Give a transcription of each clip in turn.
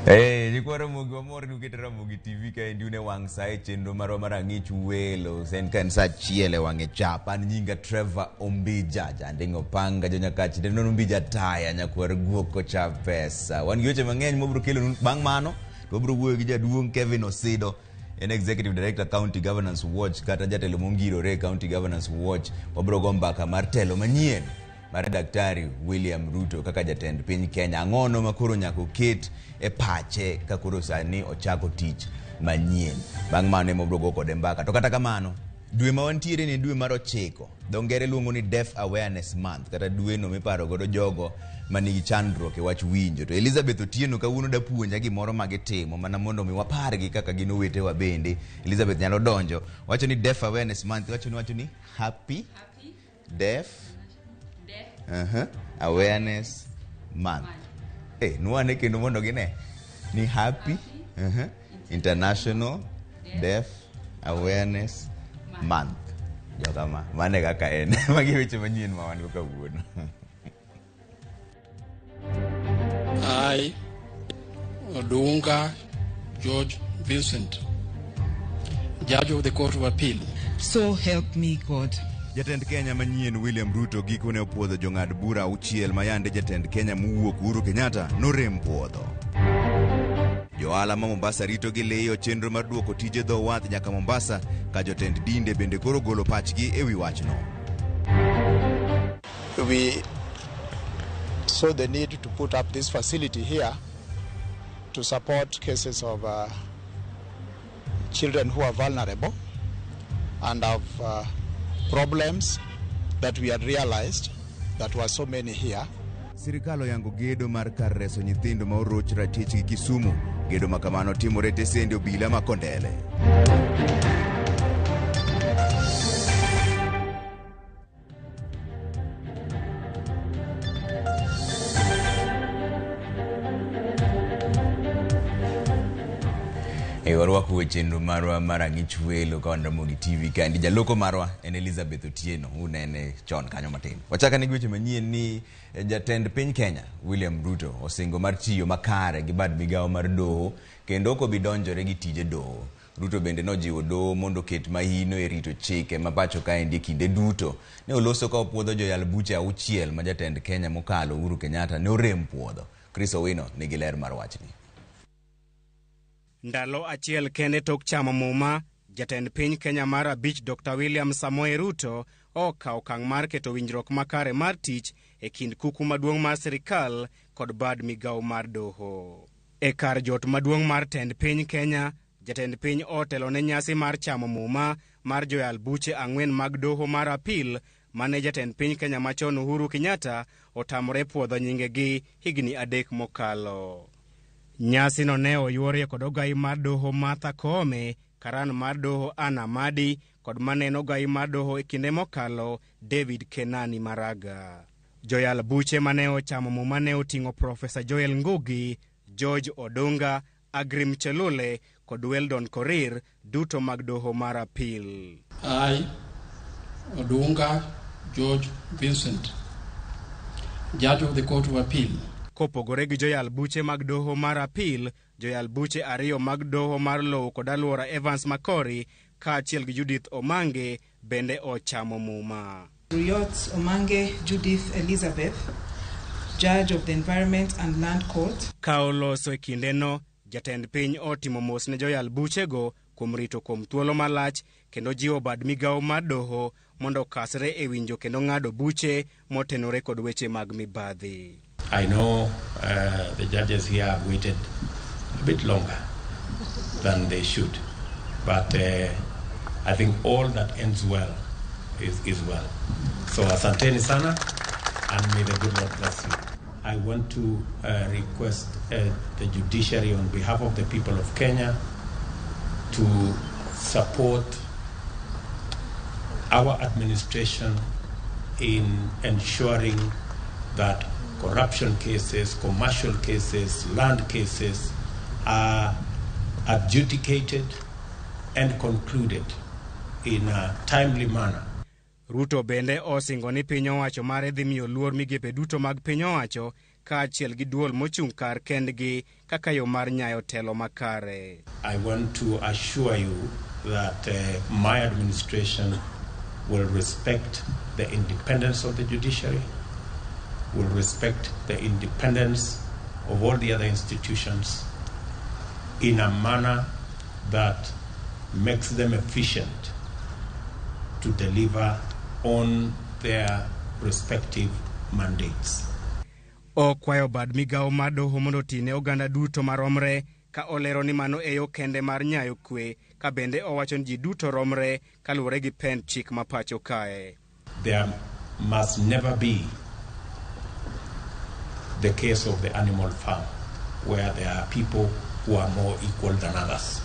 Hey, nyikwa Ramogi wamor ni uketo Ramogi TV kaendi une wang' sa e chenro marwa mar ang'ich welo. En ka en sa achiel e wang'e chap. An nyinga Trevor Ombija, janding' opanga jonyakach denono Ombija taya nyakwar guok kocha pesa. Wan gi weche mang'eny mwabiro kelonu bang' mano to wabiro wuoyo gi jaduong' Kevin Osido en Executive Director County Governance Watch kata jatelo mongirore e County Governance Watch. Wabiro go mbaka mar telo manyien mar Daktari William Ruto kaka jatend piny Kenya. Ang'ono ma koro nyaka oket e pache ka koro sani ochako tich manyien. Bang' mano ema wabiro go kode mbaka. To kata kamano, dwe ma wantiere ni dwe mar ochiko. Dho ngere luongo ni Deaf Awareness Month kata dweno miparo godo jogo manigi chandruok e wach winjo. To Elizabeth Otieno kawuono dapuonja gimoro ma gitimo mana mondo mi wapargi kaka gin owetewa bende. Elizabeth nyalo donjo. Wacho ni Deaf Awareness Month, wacho ni Happy Deaf Awareness Month. Nwane kendo mondo gine ni Happy International Deaf Awareness Month. Jokama, mane kaka en. Magi weche manyien ma wan go kawuono. I, Odunga George Vincent, Judge of the Court of Appeal. So help me God. Jatend Kenya manyien William Ruto gikone opuodho jong'ad bura auchiel ma yande jatend Kenya mowuok Uhuru Kenyatta norem puodho. Johala ma Mombasa rito gi liyo chenro mar duoko tije dho wath nyaka Mombasa ka jotend dinde bende koro golo pachgi e wi wachno. We saw the need to put up this facility here to support cases of children who are vulnerable and have problems that we had realized that were so many here. Sirikal oyango gedo mar kar reso nyithindo ma oroch ratichgi Kisumu. Gedo ma kamano timore tesende obila ma Kondele. Warwako we chenro marwa mar ang'ich welo ka wan Ramogi TV kaendi. Jaloko marwa en Elizabeth Otieno, unene chon kanyo matin. Wachak ane gi weche manyien ni jatend piny Kenya William Ruto osingo mar tiyo makare gi bad migawo mar doho kendo ok obi donjore gi tije doho. Ruto bende nojiwo doho mondo oket mahino e rito chike ma pacho kaendi e kinde duto. Ne oloso ka opuodho joyal buche auchiel ma jatend Kenya mokalo Uhuru Kenyatta ne orem puodho. Chris Owino nigi ler mar wachni. Ndalo achiel kende tok chamo muma, jatend piny Kenya mar abich Dr. William Samoei Ruto okawo okang' mar keto winjruok makare mar tich e kind kuku maduong' mar sirikal kod bad migawo mar doho. E kar jot maduong' mar tend piny Kenya, jatend piny otelo ne nyasi mar chamo muma mar joyal buche ang'wen mag doho mar apil mane jatend piny Kenya machon Uhuru Kenyatta otamore puodho nyingegi higni 3 mokalo. Nyasino ne oyuorie kod ogai mar doho Martha Koome, karan mar doho Anna Madi kod maneno ogai mar doho e kinde mokalo David Kenani Maraga. Joyal buche mane ochamo muma ne oting'o Profesa Joel Ngugi, George Odunga, Agrim Chelule kod Weldon Korir duto mag doho mar apil. I, Odunga George Vincent, Judge of the Court of Appeal. Kopogore gi joyal buche mag doho mar apil, joyal buche ariyo mag doho mar lowo kod alwora Evans Makori kaachiel gi Judith Omange bende ochamo muma. Ruyot Omange Judith Elizabeth, Judge of the Environment and Land Court. Ka oloso e kindeno, jatend piny otimo mos ne joyal buchego kuom rito kuom thuolo malach kendo jiwo bad migawo mar doho mondo okasre e winjo kendo ng'ado buche motenore kod weche mag mibadhi. I know the judges here have waited a bit longer than they should, but I think all that ends well is well. So asanteni sana, and may the good Lord bless you. I want to request the judiciary on behalf of the people of Kenya to support our administration in ensuring that corruption cases, commercial cases, land cases are adjudicated and concluded in a timely manner. Ruto bende osingo ni piny owacho mare dhi miyo luor migepe duto mag piny owacho kaachiel gi duol mochung' kar kendgi kaka yo mar nyayo telo makare. I want to assure you that my administration will respect the independence of the judiciary, will respect the independence of all the other institutions in a manner that makes them efficient to deliver on their respective mandates. Okwayo bad migawo mar doho mondo oti ne oganda duto maromre ka olero ni mano e yo kende mar nyayo kwe ka bende owacho ni ji duto romre kaluwore gi pend chik ma pacho kae. There must never be the case of the animal farm where there are people who are more equal than others.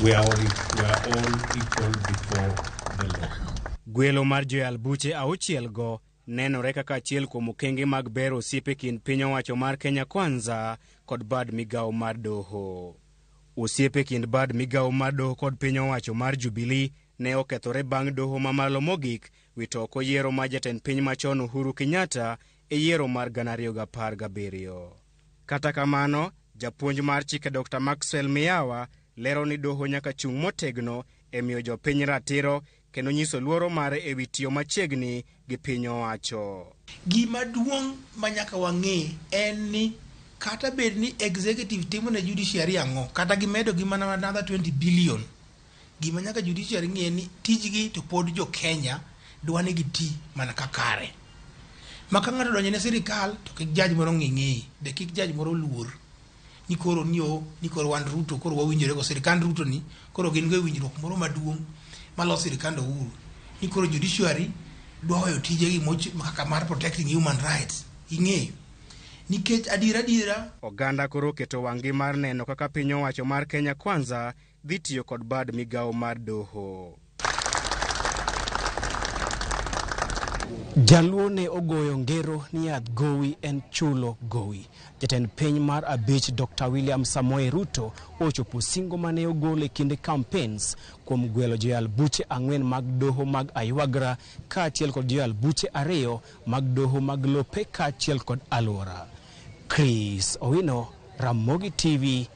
We are all equal before the law. Gwelo mar joyal buche auchiel go nenore kaka achiel kuom okenge mag bero osiep e kind piny owacho mar Kenya Kwanza kod bad migawo mar doho. Osiep e kind bad migawo mar doho kod piny owacho mar Jubilee ne okethore bang' doho mamalo mogik wito oko yiero mar jatend piny machon Uhuru Kenyatta e yiero mar 2017. Kata kamano, japuonj mar chike Dr. Maxwell Miyawa lero ni doho nyaka chung' motegno e miyo jopiny ratiro kendo nyiso luoro mare e wi tiyo machiegni gi piny owacho. Gima duong' ma nyaka wang'e en ni kata bed ni executive timo ne judiciary ang'o, kata gimedo gi mana another 20 billion, gima nyaka judiciary ng'e ni tijgi to pod jo Kenya dwa ni giti mana kakare. Ma ka ng'ato odonjo ne sirikal to kik judge moro ng'i ng'iyi, be kik judge moro luor ni koro ni o ni koro wan Ruto, koro wawinjore go sirikand Ruto ni koro gin go e winjruok moro maduong' maloso sirikand Uhuru ni koro judiciary dwa weyo tijegi kaka mar protecting human rights. Ing'eyo nikech adiera adiera. Oganda koro oketo wang'gi mar neno kaka piny owacho mar Kenya Kwanza dhi tiyo kod bad migawo mar doho. Jaluo ne ogoyo ngero ni yath gowi en chulo gowi. Jatend piny mar abich Dr. William Samoei Ruto ochopo singo mane ogolo e kinde campaigns kuom gwelo joyal buche ang'wen mag doho mag Aywagra kaachiel kod joyal buche ariyo mag doho mag lope kaachiel kod alwora. Chris Owino, Ramogi TV,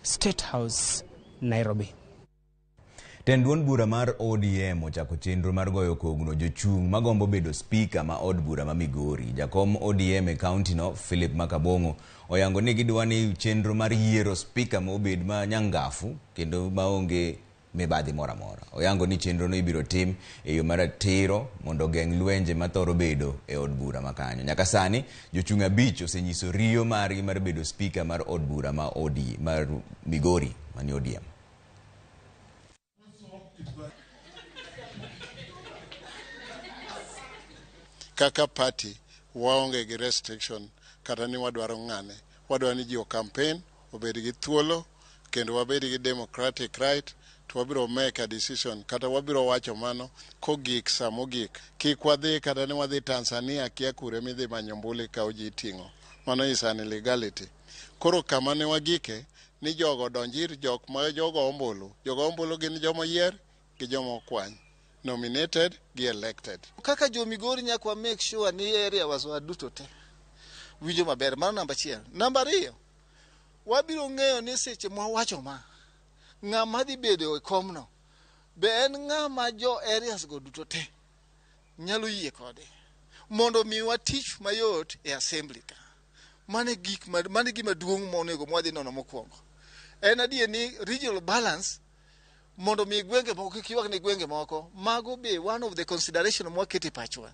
State House, Nairobi. Tend duond bura mar ODM ochako chenro mar goyo kogno jochung' magombo bedo spika ma od bura ma Migori. Jakom ODM e kaunti no, Philip Makabong'o, oyango ni gidwa ni chenro mar yiero spika ma obed ma nyangafu kendo maonge mibadhi moro amora. Oyango ni chenro no ibiro tim e yo maratiro mondo ogeng' lwenje mathoro bedo e od bura ma kanyo. Nyaka sani, jochung' abich osenyiso riyo margi mar bedo spika mar od bura ma OD mar Migori mani ODM. Kaka party waonge gi restriction kata ni wadwaro ng'ane, wadwaro ni ji o campaign obed gi thuolo kendo wabed gi democratic right, to wabiro make a decision kata wabiro wacho mano kogik sa mogik. Kik wadhi kata ni wadhi Tanzania, kia kure midhi manyo ombulu ikaw ji iting'o, mano is an illegality. Koro kama ne wagike ni jogo donj ir jok ma jogo ombulu, jogo ombulu gin joma oyier gi joma okwany, nominated gi elected. Kaka jo Migori nyaka wa make sure ni area wa duto te winjo maber. Mano namba achiel. Namba ariyo, wabiro ng'eyo ni seche mwawacho ma ng'ama dhi bedo e komno be en ng'ama jo areas go duto te nyalo yie kode mondo miwa tich mayot e assembly ka. Mano e gik ma, mano e gima duong' monego mwadhi nono mokwongo. En adier ni regional balance mondo mi gwenge moko kik ywak ne gwenge moko, mago be one of the consideration mwaketo e pachwa.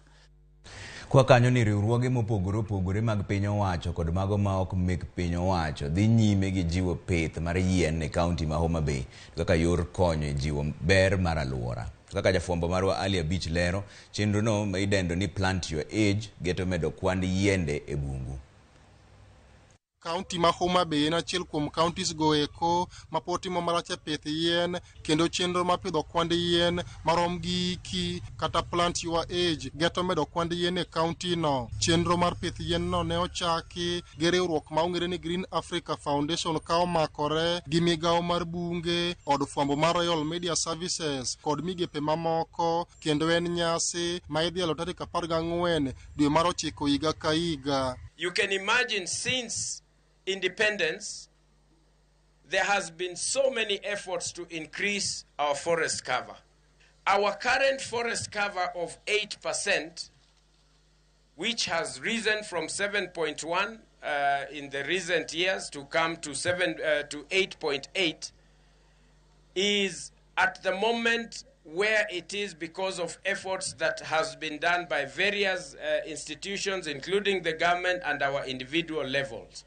Kwa kanyo ni riwruoge mopogore opogore mag piny owacho kod mago ma ok mek piny owacho dhi nyime gi jiwo pith mar yien e kaunti ma Homa Bay kaka yor konyo e jiwo ber mar alwora. Kaka jafwambo marwa Ali Abich lero, chenro no ma idendo ni Plant Your Age geto medo kwand yiende e bungu. Kaunti ma Homa Bay en achiel kuom counties go eko ma pod timo marach e pith yien kendo chenro mar pidho kwand yien marom gi iki kata Plant Your Age geto medo kwand yien e kaunti no. Chenro mar pith yien no ne ochaki gi riwruok ma ong'ere ni Green Africa Foundation ka omakore gi migawo mar bunge, od fwambo mar Royal Media Services kod migepe mamoko, kendo en nyasi ma idhialo tarik 14 dwe mar ochiko higa ka higa. You can imagine since independence, there has been so many efforts to increase our forest cover. Our current forest cover of 8%, which has risen from 7.1 in the recent years to come to 8.8, is at the moment where it is because of efforts that has been done by various institutions, including the government and our individual levels.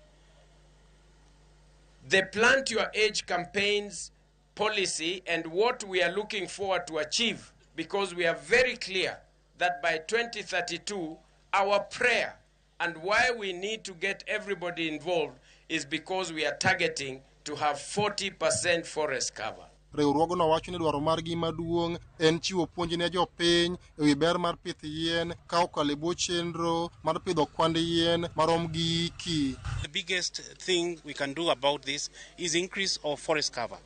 The Plant Your Age campaign's policy and what we are looking forward to achieve, because we are very clear that by 2032, our prayer and why we need to get everybody involved is because we are targeting to have 40% forest cover. Riwruogno wacho ni dwaro margi maduong' en chiwo puonj ne jopiny ewi ber mar pith yien ka okalo e bwo chenro mar pidho kwand yien marom gi hiki. The biggest thing we can do about this is increase of forest cover.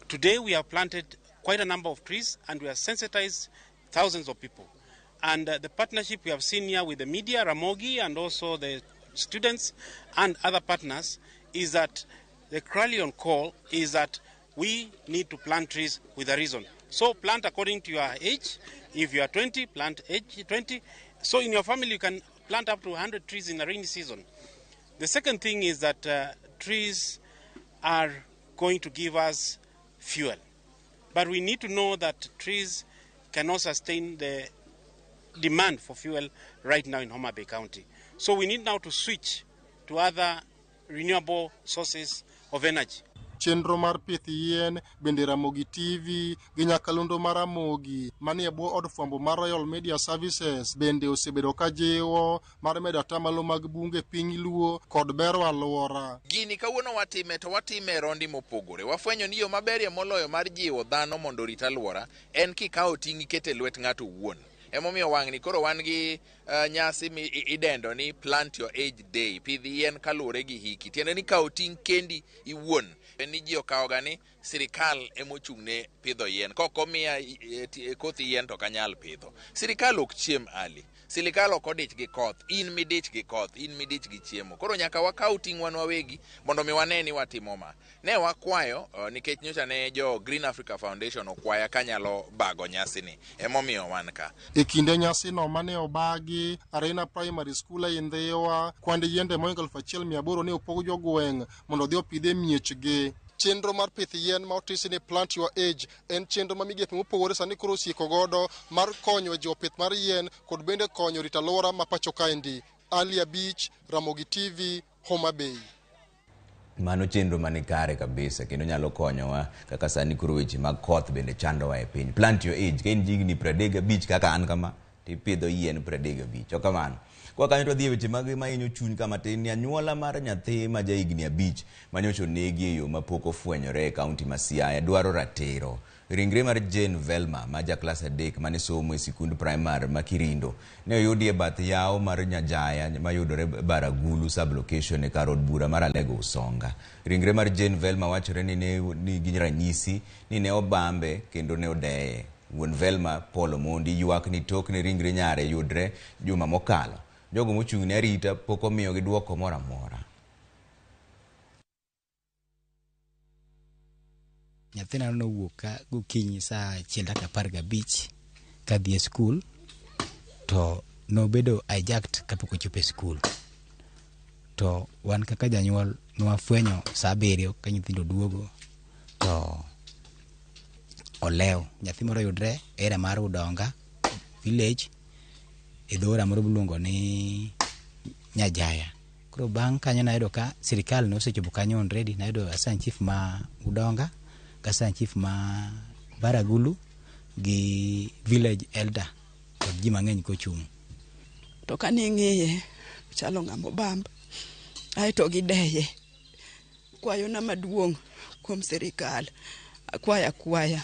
Today we have planted quite a number of trees and we have sensitized thousands of people. And the partnership we have seen here with the media, Ramogi, and also the students and other partners is that the clarion call is that we need to plant trees with a reason. So plant according to your age. If you are 20, plant age 20. So in your family, you can plant up to 100 trees in the rainy season. The second thing is that trees are going to give us fuel. But we need to know that trees cannot sustain the demand for fuel right now in Homa Bay County. So we need now to switch to other renewable sources of energy. Chenro mar pith yien bende Ramogi TV gi nyakalondo mar Ramogi manie bwo od fwambo mar Royal Media Services bende osebedo ka jiwo mar medo atamalo mag bunge piny Luo kod bero alwora. Gini kawuono watime to watime e rondi mopogore. Wafwenyo ni yo maberie moloyo mar jiwo dhano mondo orit alwora en kikawo ting' ikete lwet ng'ato owuon. Emomiyo wang'ni koro wan gi nyasi mi idendo ni Plant Your Age Day, pidh yien kaluwore gi hiki. Tiende ni kawo ting' kendi iwuon. En ni ji okawoga ni sirikal emochung'ne pidho yien. Kok omiya koth yien to ok anyal pidho. Sirikal ok chiem ali. Sirikal ok odich gi koth, in midich gi koth, in midich gi chiemo. Koro nyaka wakaw ting' wan wawegi mondo mi wane ni watimo ma. Ne wakwayo nikech nyocha ne jo Green Africa Foundation okwaya kanyalo bago nyasini. Emomiyo wan ka. E kinde nyasino mane obagi Arena Primary School e Ndhiwa, kwand yiende mohingo 1800 ne opog jogweng' mondo odhi opidh e miechgi. Chenro mar pith yien ma otisi ni Plant Your Age en chenro ma migepe mopogore sani koro osieko godo mar konyo e jiwo pith mar yien kod bende konyo rito alwora ma pacho kaendi. Ali Abich, Ramogi TV, Homa Bay. Mano chenro mani kare kabisa kendo nyalo konyowa kaka sani koro weche mag koth bende chandowa e piny. Plant Your Age, ka in higni 35 kaka an kama, tipidho yien 35. Ok kamano. Kwa kanyo to wadhi e weche mag mahinyo chuny kama tin ni anyuola mar nyathi ma ja higni 5 manyocha onegi e yo mapok ofwenyore e kaunti ma Siaya dwaro ratiro. Ringre mar Jane Velma ma ja klas 3 mane somo e sikund primar ma Kirindo ne oyudi e bath yawo mar Nyajaya mayudore Baragulu sub-location e kar od bura mar Alego Usonga. Ringre mar Jane Velma wachore ni ne nigi ranyisi ni ne obambe kendo ne odeye. Wuon Velma, Paul Omondi, ywak ni tok ne ringre nyare yudre juma mokalo. Jogo mochung' ne arita pok omiyogi dwoko moro amora. Nyathina nowuok ka gokinyi saa 1:15 kadhi e skul to nobedo hijacked kapok ochopo e skul. To wan kaka janyuol nwafwenyo saa 7 ka nyithindo duogo to olew. Nyathi moro yudre area mar Udonga village e dho moro miluongo ni Nyajaya. Koro bang' kanyo nayudo ka sirikal nosechopo kanyo already. Nayudo assistant chief ma Udonga, assistant chief ma Baragulu gi village elder kod ji mang'eny kochung'. To kane ng'iye chalo ng'ama obamb, aeto gideye. Kwayona maduong' kuom sirikal, akwaya akwaya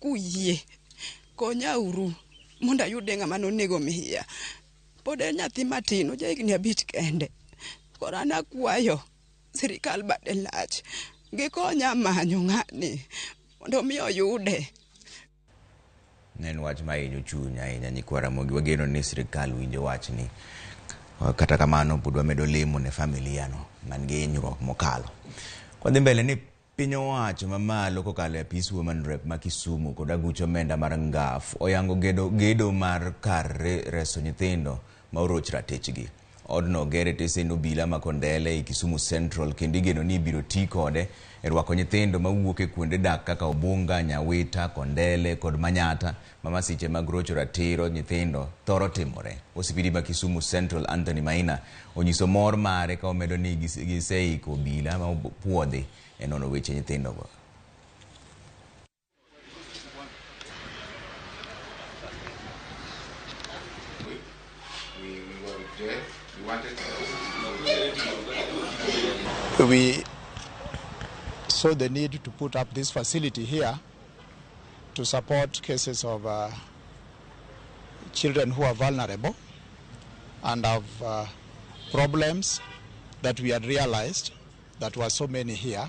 kuyie konyauru mondo ayude ng'ama nonego miya. Pod en nyathi matin, oja higni 5 kende. Koro an akwayo sirikal bade lach gikonya manyo ng'ani mondo mi oyude. Ne en wach mahinyo chuny ahinya nyikwa Ramogi. Wageno ni sirikal winjo wachni. Kata kamano pod wamedo lemo ne familia no man gi hinyruok mokalo. Kwadhi mbele ni piny owacho mamalo kokalo e apis Women Rep ma Kisumu kod aguch omenda mar NGAF oyango gedo mar kar reso nyithindo ma oroch ratichgi. Odno oger e tesend obila ma Kondele ei Kisumu Central kendo igeno ni ibiro ti kode e rwako nyithindo mawuok e kuonde dak kaka Obunga, Nyawita, Kondele kod Manyata ma masiche mag rocho ratiro nyithindo thoro timore. OCPD ma Kisumu Central Anthony Maina onyiso mor mare ka omedo ni giseiko obila ma opuodhi e nono weche nyithindogo. We saw the need to put up this facility here to support cases of children who are vulnerable and have problems that we had realized that were so many here.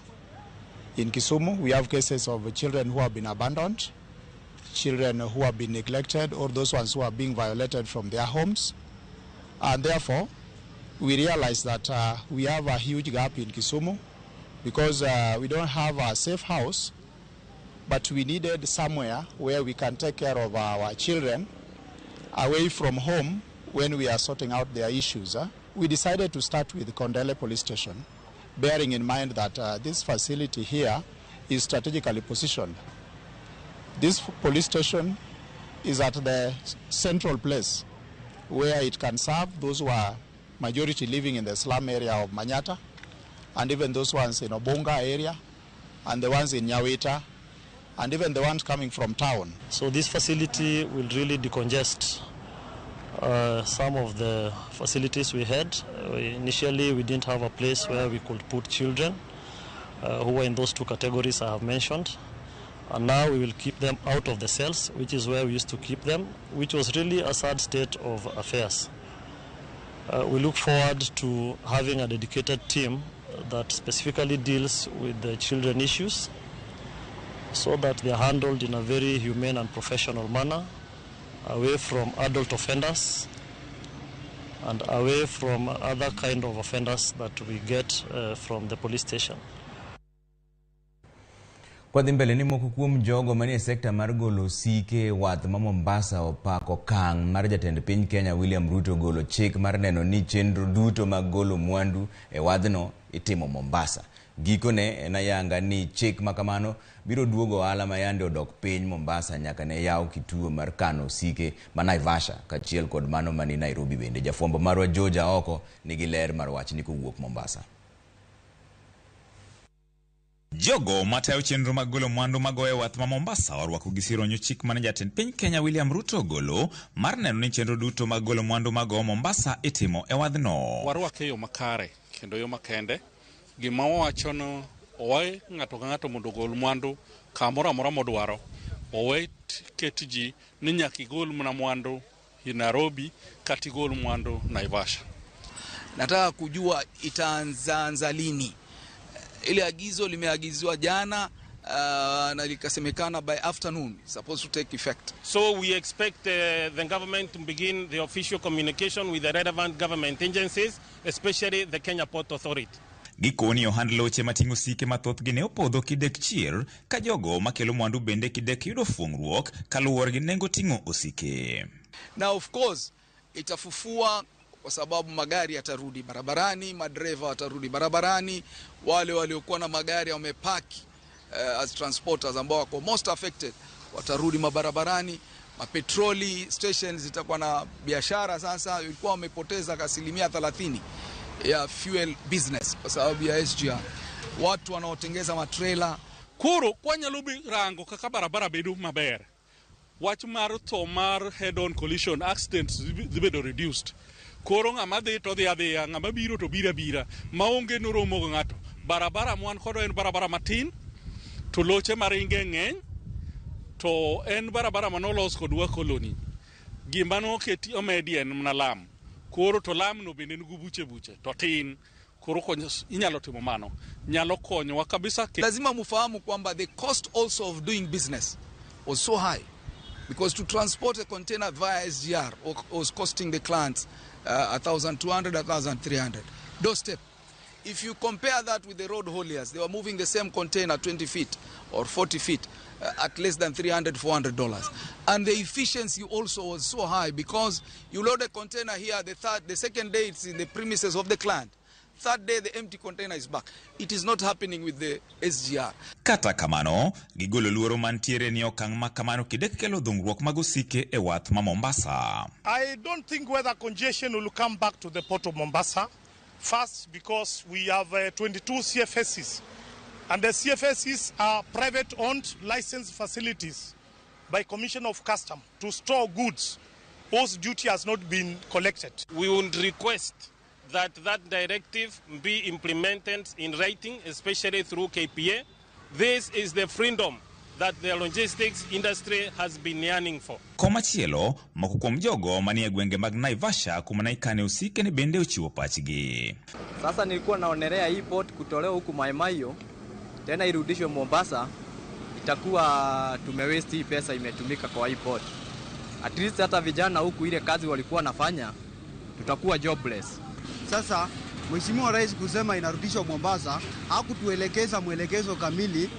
In Kisumu, we have cases of children who have been abandoned, children who have been neglected, or those ones who are being violated from their homes. And therefore, we realize that we have a huge gap in Kisumu because we don't have a safe house, but we needed somewhere where we can take care of our children away from home when we are sorting out their issues. We decided to start with Kondele Police Station, bearing in mind that this facility here is strategically positioned. This police station is at the central place where it can serve those who are majority living in the slum area of Manyata, and even those ones in Obunga area, and the ones in Nyawita, and even the ones coming from town. So this facility will really decongest some of the facilities we had. Initially, we didn't have a place where we could put children who were in those two categories I have mentioned. And now we will keep them out of the cells, which is where we used to keep them, which was really a sad state of affairs. We look forward to having a dedicated team that specifically deals with the children issues so that they are handled in a very humane and professional manner, away from adult offenders and away from other kind of offenders that we get from the police station. Kwadhi mbele ni moko kuom jogo manie sekta mar golo osike wath ma Mombasa opako okang' mar jatend piny Kenya William Ruto golo chik mar neno ni chenro duto mag golo mwandu e wadhno itimo Mombasa. Gikone en ayanga ni chik makamano biro duogo ohala ma yande odok piny Mombasa nyaka ne yaw kituo mar kano osike ma Naivasha kaachiel kod mano mani Nairobi bende. Jafwambo marwa George Aoko nigi ler mar wachni kowuok Mombasa. Jogo matayo chenro mag golo mwandu magoyo wath ma Mombasa orwako gi sironyo chik mane jatend piny Kenya William Ruto ogolo mar neno ni chenro duto mag golo mwandu magoyo Mombasa itimo e wadhno. Warwake e yo makare kendo yo makende. Gima wawacho no owe ng'ato ka ng'ato mondo ogol mwandu kamoro amora modwaro. Owe ket ji ni nyaka igol mana mwandu Nairobi kata igol mwandu Naivasha. Nataka kujua itaanza lini. Ile agizo limeagizwa jana na likasemekana by afternoon supposed to take effect. So we expect the government to begin the official communication with the relevant government agencies, especially the Kenya Port Authority. Gikoni ohand loche mating'o osike mathothgi ne opodho kidek chier ka jogo makelo mwandu bende kidek yudo fuong'ruok kaluwore gi nengo ting'o osike. Now of course itafufua kwa sababu magari yatarudi barabarani, madereva watarudi barabarani, wale waliokuwa na magari wamepaki as transporters ambao wako most affected watarudi mabarabarani, mapetroli stations zitakuwa na biashara sasa. Ilikuwa wamepoteza 30% ya fuel business kwa sababu ya SGR. Watu wanaotengeza matrela koro kwanyalo rango kaka barabara bedo maber. Wach mar tho mar head on collision accidents dhi bedo reduced. Koro ng'ama dhi to dhi adhiya, ng'ama biro to biro abira, maonge noromo gi ng'ato. Barabara mwan kodo en barabara matin, to loche maringe ng'eny, to en barabara manolos kodwa koloni. Gima noketi omedi en mana lam. Koro to lamno bende nigi buche buche, to tin. Koro inyalo timo mano. Nyalo konyowa kabisa. Lazima mufahamu kwamba the cost also of doing business was so high. Because to transport a container via SGR was costing the clients 1,200, 1,300. Doorstep. If you compare that with the road hauliers, they were moving the same container 20 feet or 40 feet at less than $300, $400. And the efficiency also was so high because you load a container here, the second day it's in the premises of the client. Third day the empty container is back. It is not happening with the SGR. Kata kamano, gigolo luoro mantiere ni okang' ma kamano kidek kelo dhungruok mag osike e wath ma Mombasa. I don't think whether congestion will come back to the port of Mombasa. First, because we have 22 CFSs, and the CFSs are private-owned licensed facilities by Commission of Custom to store goods whose duty has not been collected. We would request that that directive be implemented in writing, especially through KPA. This is the freedom that the logistics industry has been yearning for. Komachielo, moko kuom jogo manie gwenge mag Naivasha kuma ne ikane osike ne bende ochiwo pachgi. Sasa nilikuwa naonelea hii port kutolewa huku Mai Mahiu tena irudishwe Mombasa, itakuwa tumewaste hii pesa imetumika kwa hii port. At least hata vijana huku ile kazi walikuwa nafanya tutakuwa jobless. Sasa Mheshimiwa Rais kusema inarudishwa Mombasa, hakutuelekeza mwelekezo kamili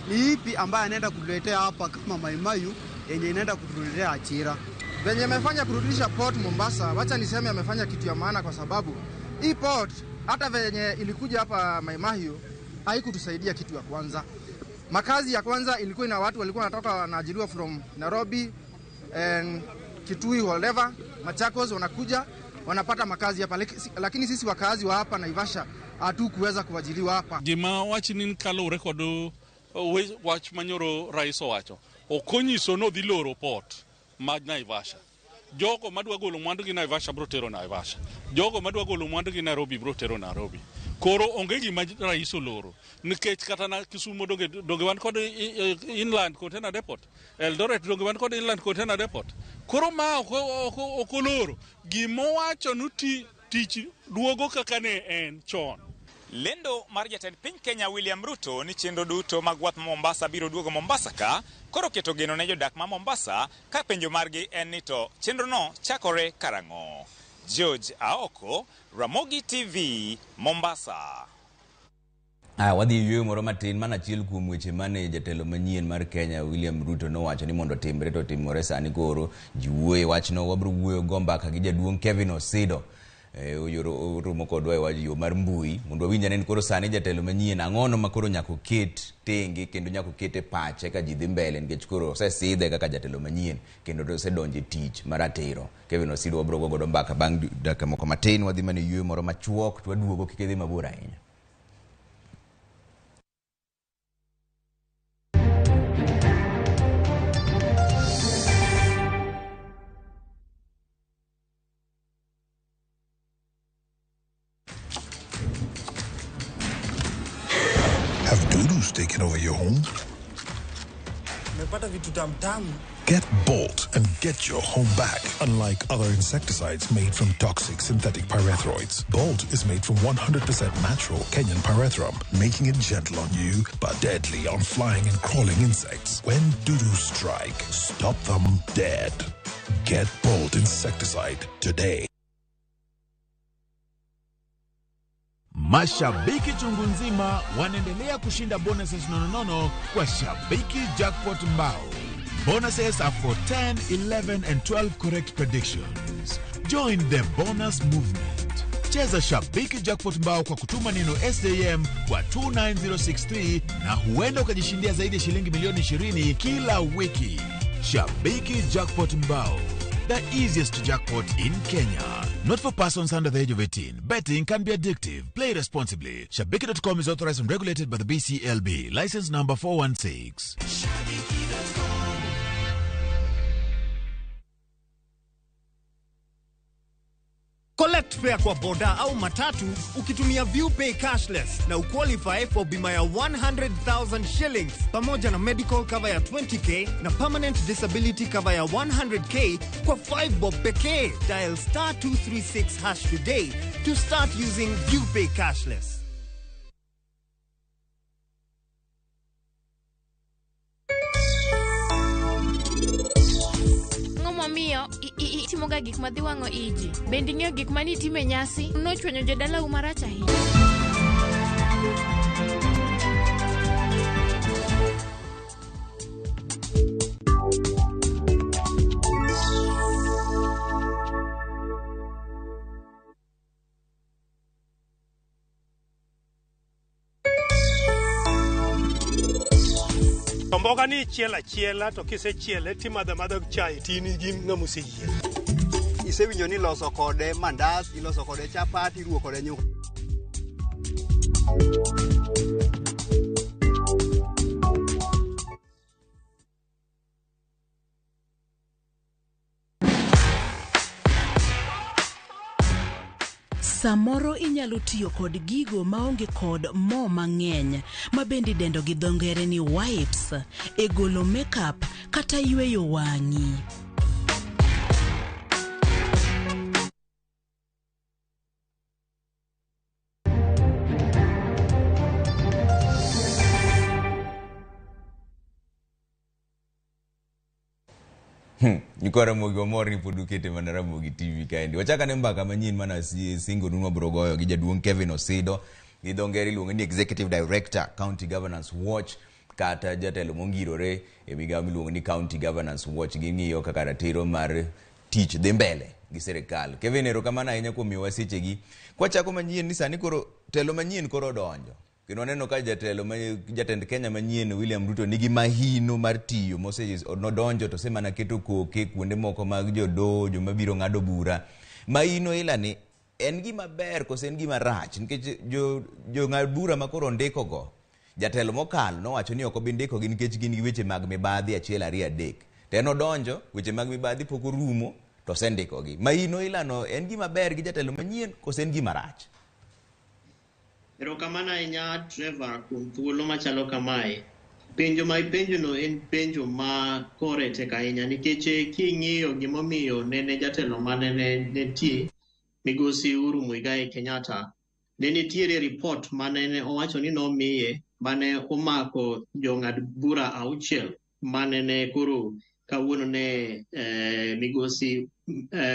ni ipi ambaye anaenda kutuletea hapa kama Mai Mahiu yenye inaenda kutuletea ajira. Venye amefanya kurudisha port Mombasa, wacha niseme amefanya kitu ya maana, kwa sababu hii port hata venye ilikuja hapa Mai Mahiu haikutusaidia kitu ya kwanza. Makazi ya kwanza ilikuwa ina watu walikuwa wanatoka wanaajiriwa from Nairobi and Kitui whatever, Machakos, wanakuja wanapata makazi hapa, lakini sisi wakazi wa hapa Naivasha hatukuweza kuajiriwa hapa. Gima wach ni kaluwore kod wach manyoro rais owacho, ok onyiso ni odhi loro port ma Naivasha. Jogo madwa golo mwandu gi Naivasha bro tero Naivasha, jogo madwa golo mwandu gi Nairobi bro tero Nairobi. Koro onge gima rais oloro, nikech kata na Kisumu donge wan kod inland container depot, Eldoret donge wan kod inland container depot. Koro ma ok oloro, gimowacho ni tich duogo kaka ne en chon. Lendo mar jatend piny Kenya William Ruto ni chenro duto mag wath ma Mombasa biro duogo Mombasa ka koro keto geno ne jodak ma Mombasa ka penjo margi en ni to chenro no chakore karang'o. George Aoko, Ramogi TV, Mombasa. Wadhi yueyo moro matin mana achiel kuom weche mane jatelo manyien mar Kenya William Ruto nowacho ni mondo timre to timore sani koro ji wuoye wachno. Wabiro wuoyo go mbaka gi jaduong' Kevin Osido oromo kodwa e wach yo mar mbui mondo wawinj ane ni koro sani jatelo manyien ang'ono ma koro nyaka oket tenge kendo nyaka oket e pache ka ji dhi mbele nikech koro osesidhe kaka jatelo manyien kendo osedonjo e tich maratiro. Kevin Osido wabiro go godo mbaka bang' dakika moko matin. Wadhi mana e yueyo moro machuok to waduogo, kik idhi mabor ahinya. Have dudus taken over your home? Nimepata vitu tamtamu. Get Bolt and get your home back. Unlike other insecticides made from toxic synthetic pyrethroids, Bolt is made from 100% natural Kenyan pyrethrum, making it gentle on you but deadly on flying and crawling insects. When dudus strike, stop them dead. Get Bolt insecticide today. Mashabiki chungu nzima wanaendelea kushinda bonuses nononono kwa Shabiki Jackpot Mbao. Bonuses are for 10, 11 and 12 correct predictions. Join the bonus movement. Cheza Shabiki Jackpot Mbao kwa kutuma neno SJM kwa 29063 na huenda ukajishindia zaidi ya shilingi milioni 20 kila wiki. Shabiki Jackpot Mbao, the easiest jackpot in Kenya. Not for persons under the age of 18. Betting can be addictive. Play responsibly. Shabiki.com is authorized and regulated by the BCLB. License number 416. Collect fare kwa boda au matatu ukitumia ViewPay cashless na uqualify for bima ya 100,000 shillings pamoja na medical cover ya 20k na permanent disability cover ya 100k kwa 5 bob pekee. Dial star 236 hash today to start using ViewPay cashless. Ang'o momiyo itimoga ga gik madhi wang'o iji? Bende ing'eyo gik mane itimo e nyasi? Nochwanyo jodalau marach ahinya. To mboga ni ichielo achiela to kisechiele timadho amadha chai to in gi ng'ama oseyie. Isewinjo ni iloso kode mandas, iloso kode chapat, iruwo kode nyuka. Samoro inyalo tiyo kod gigo maonge kod mo mang'eny ma bende idendo gi dho ngere ni wipes e golo makeup kata yweyo wang'i. Nyikwa Ramogi wamor ni pod ukete mana Ramogi TV kaendi. Wachak ane mbaka manyien mana singonu wabiro goyo gi jaduong' Kevin Osido. Gi dho ngere iluonge ni Executive Director, County Governance Watch, kata jatelo mongirore e migawo miluongo ni County Governance Watch. Ging'iyo kaka ratiro mar tich dhi mbele gi sirikal. Kevin, erokamano ahinya kuom miyowa sechegi. Kwachako manyien ni sani koro telo manyien koro odonjo. Kendo waneno ka jatelo ma jatend Kenya manyien William Ruto nigi mahino mar tiyo mose nodonjo to osemana keto koke kuonde moko mag jodoho joma biro ng'ado bura. Mahino ila ni en gima ber kose en gima rach nikech jo jong'ad bura ma koro ondiko go jatelo mokalo nowacho ni ok obi ndikogi nikech gin gi weche mag mibadhi achiel ariyo adek. To en odonjo weche mag mibadhi pok orumo to osendikogi. Mahino ilano en gima ber gi jatelo manyien kose en gima rach? Erokamano ahinya Trevor kuom thuolo machalo kamae. Penjo ma ipenjono en penjo ma kore tek ahinya nikech king'iyo gimomiyo nene jatelo mane nitie migosi Uhuru Muigai Kenyatta ne nitiere ripot mane owacho ni nomiye mane omako jong'ad bura auchiel mane ne koro kawuono ne migosi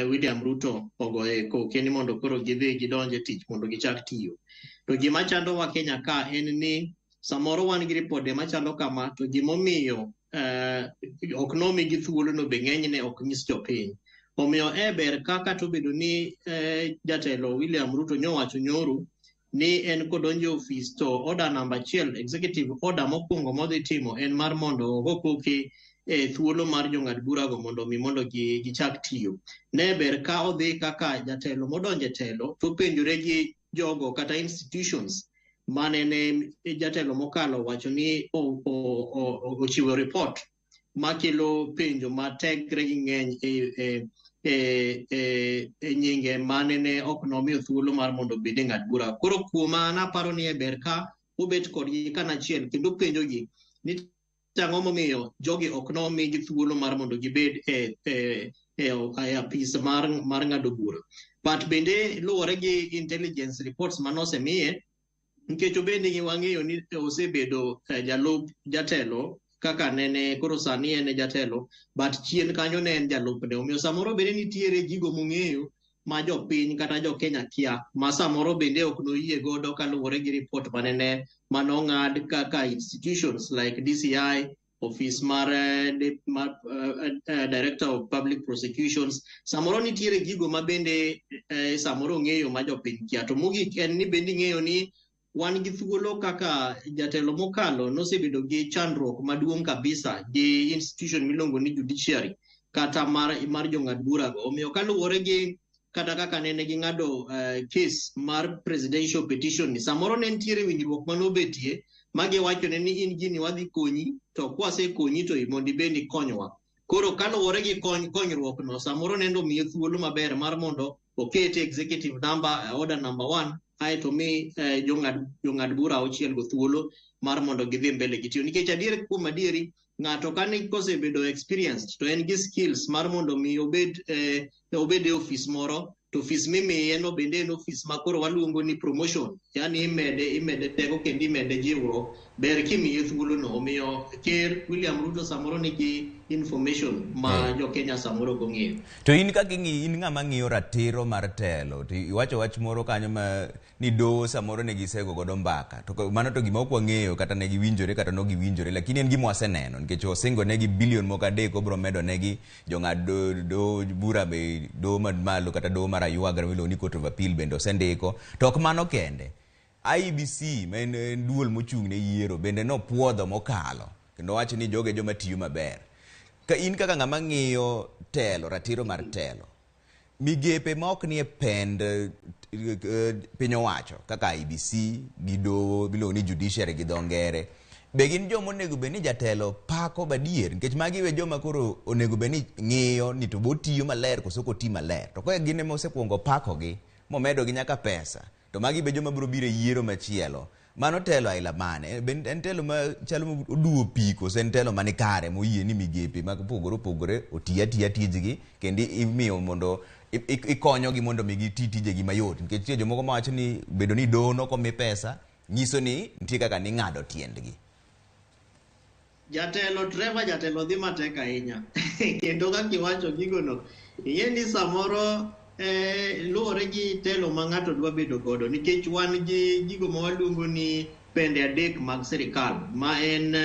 William Ruto ogoye koke ni mondo koro gidhi gidonj e tich mondo gichak tiyo. To gima chandowa Kenya ka en ni samoro wan gi ripode machalo kama to gimomiyo ok nomigi thuolono be ng'enyne ok nyis jopiny. Omiyo e ber ka kata obedo ni jatelo William Ruto nyowacho nyoro ni en kodonjo e ofis to order namba achiel, executive order mokwongo modhi timo en mar mondo ogo koke e thuolo mar jong'ad burago mondo mi mondo gichak tiyo. Ne ber ka odhi kaka jatelo modonjo e telo to openjore gi jogo kata institutions mane ne jatelo mokalo wacho ni ochiwo report makelo penjo matekre gi ng'eny e nyinge mane ne ok nomiyo thuolo mar mondo obed e ng'ad bura. Koro kuoma an aparo ni e ber ka obet kodgi kanachiel kendo penjogi ni ang'o momiyo jogi ok nomigi thuolo mar mondo gibed e apis mar ng'ado bura. But bende luwore gi intelligence reports manosemiye, nikech obende wang'eyo ni osebedo jalup jatelo kaka nene koro sani en e jatelo, but chien kanyo ne en jalupne. Omiyo samoro bende nitiere gigo mong'eyo ma jopiny kata jo Kenya kia, ma samoro bende ok noyie godo kaluwore gi report manene manong'ad kaka institutions like DCI, office mar Director of Public Prosecutions. Samoro nitiere gigo ma bende samoro ng'eyo ma jopiny kia. To mogik en ni bende ing'eyo ni wan gi thuolo kaka jatelo mokalo nosebedo gi chandruok maduong' kabisa gi institution miluongo ni judiciary kata mar jong'ad burago. Omiyo kaluwore gi kata kaka nene ging'ado case mar presidential petition ni samoro ne nitiere winjruok manobetie magiwachone ni in gini wadhi konyi to kwasekonyi to mondo ibed ikonywa. Koro kaluwore gi konyruok no samoro nendo miye thuolo maber mar mondo okete executive number order number 1 aeto mi jong'ad bura auchiel go thuolo mar mondo gidhi mbele gitiyo. Nikech adier kuom adieri ng'ato kane kosebedo experienced to en gi skills mar mondo mi obed e ofis moro to ofis mimiye no bende en ofis ma koro waluongo ni promotion, yani imede teko kendo imede jiwruok, ber kimiye thuolono. Omiyo Ker William Ruto samoro nigi information ma jo-Kenya samoro ok ong'eyo. To in kaka ing'i, in ng'ama ng'iyo ratiro mar telo, to iwacho wach moro kanyo ma ni doho samoro ne gisego godo mbaka. To mano to gima ok wang'eyo kata ne giwinjore kata ne ok giwinjore, lakini en gima waseneno nikech osingo negi bilion moko 3 obiro medo negi jong'ad doho bura be doho malo kata doho mar aywaga miluongo ni Court of Appeal bende osendiko. To ok mano kende. IEBC ma en duol mochung' ne yiero bende nopuodho mokalo kendo wacho ni joge joma tiyo maber. Ka in kaka ng'ama ng'iyo telo, ratiro mar telo, migepe ma ok nie pend piny owacho kaka IEBC gi doho miluongo ni judiciary gi dho ngere, be gin joma onego bed ni jatelo pako badier nikech magi we joma koro onego bed ni ng'iyo ni to botiyo maler koso ok oti maler. To ka gin ema osekuongo pakogi momedogi nyaka pesa, to magi be joma biro biro e yiero machielo. Mano telo aila mane? En telo ma chalo oduwo pi koso en telo mani kare moyie ni migepe mag opogore opogore oti atiya tijgi kendo imiyo mondo ikonyogi mondo mi giti tijegi mayot nikech nitie jomoko mawacho ni bedo ni doho nokomi pesa nyiso ni nitie kaka ning'ado tiendgi. Jatelo Trevor, jatelo dhi matek ahinya. Kendo kaka iwacho gigono, ing'e ni samoro luwore gi telo ma ng'ato dwa bedo godo nikech wan gi gigo ma waluongo ni pende 3 mag sirikal ma en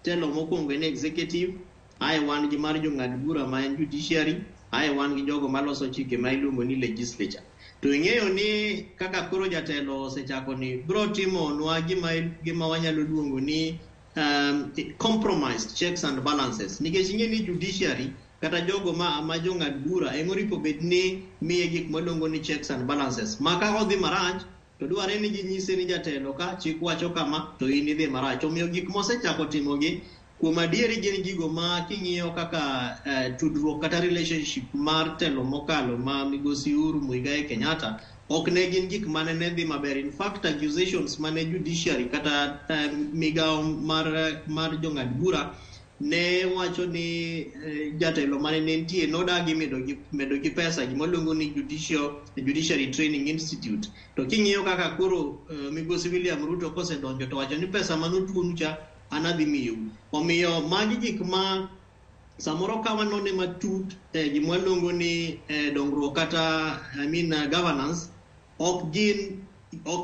telo mokwongo en executive, ae wan gi mar jong'ad bura ma en judiciary, ae wan gi jogo maloso chike ma iluongo ni legislature. To ing'eyo ni kaka koro jatelo osechako ni bro timonwa gima wanyalo luongo ni compromised checks and balances nikech ing'e ni judiciary kata jogo ma jong'ad bura ema oripo bed ni miye gik maluongo ni checks and balances ma ka odhi marach to dwarre ni ginyise ni jatelo ka chik wacho kama to in idhi marach. Omiyo gik mosechako timogi kuom adieri gin gigo ma king'iyo kaka tudruok kata relationship mar telo mokalo ma migosi Uhuru Muigai Kenyatta ok ne gin gik mane ne dhi maber. In fact, accusations mane judiciary kata migawo mar jong'ad bura ne wacho ni jatelo mane ne nitie nodagi medo gi pesa gima luongo ni Judiciary Training Institute. To king'iyo kaka koro migosi William Ruto kosedonjo to wacho ni pesa manotuonu cha an adhi miyou. Omiyo magi gik ma samoro ka wanone matut gima waluongo ni dongruok kata I mean, governance ok